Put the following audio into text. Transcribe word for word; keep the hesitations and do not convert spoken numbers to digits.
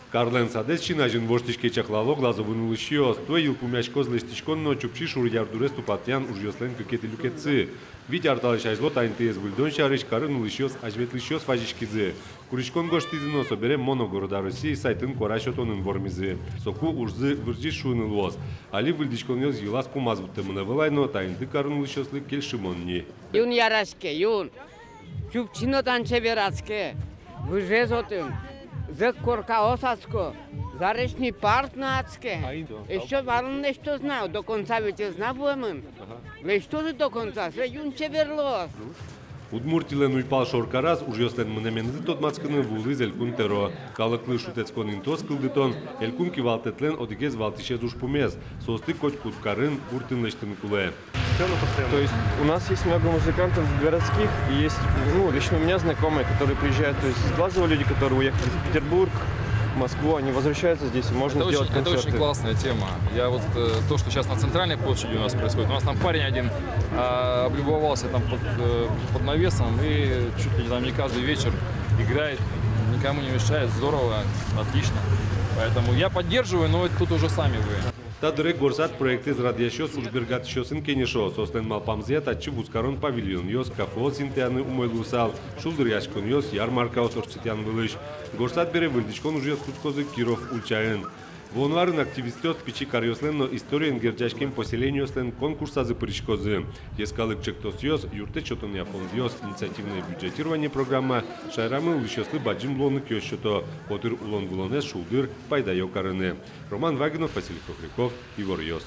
Карлэн садэз син азьын воштӥське, чаклало Глазовын улӥсьёс. Туэ йылпумъяськоз лэсьтӥськон но Чупчи шур ярдурез тупатъян ужъёслэн кыкетӥ люкетсы. Вить ар талэсь азьло та интыез выльдон сярысь карын улӥсьёс азьветлӥсьёс вазиськизы. Куриськон гожтӥзы но, собере «Моно города России» сайтын куара сётонын вормизы. Соку ужзы вырӟиз шуыны луоз. Али выльдӥськонъёс йылаз-пумаз вуттэмын ӧвӧл ай, но та инты карын улӥсьёслы кельшымон ни. Юн яраське, юн. Чупчи но тани чебер адске. Выжез отын. Зӧк коркаос адско. Заречный парк но адске. Эшшо валан лэсьтоз на, до конца ведь ӧз на вуэмын. Лэсьтозы до конца, сое юн чебер луоз. Удмуртилэн уйпал шоркараз ужъёслэн мынэменызы тодматскыны вуылӥз Элькун тӧро. Калыклы шутэтскон интыос кылдытон — Элькун кивалтэтлэн одӥгез валтӥсез ужпумез. Соосты котькуд карын гуртын лэсьтыны кулэ. То есть у нас есть много музыкантов городских, и есть, ну, лично у меня знакомые, которые приезжают, то есть из Глазова люди, которые уехали в Петербург, в Москву, они возвращаются здесь, и можно Это сделать очень, это концерты. Очень классная тема. Я вот, э, то, что сейчас на центральной площади у нас происходит, у нас там парень один, а, облюбовался там под, э, под навесом и чуть ли там не каждый вечер играет, никому не мешает, здорово, отлично. Поэтому я поддерживаю, но это тут уже сами вы. Та дыре «Горсад» проектэз радъясьёс ужбергатӥсьёсын кенешо. Соослэн малпамзыя татчы вузкарон павильонъёс, кафеос интыяны умой луысал, шулдыръяськонъёс, ярмаркаос ортчытъян вылысь. «Горсад» бере выльдӥськон ужъёс кутскозы Киров ульчаын. Вуоно арын активистъёс пичи каръёслэн но историен герӟаськем поселениослэн конкурсазы пыриськозы. Йӧскалык ӵектосъёс, юрттэт сётонъя фондъёс, инициативное бюджетирование программа шаерамы улӥсьёслы бадӟым луонлыкъёс сёто, котыр улон-вылонэз шулдыр, пайдаё карыны. Роман Вагинов, Василий Хохряков, «Иворъёс».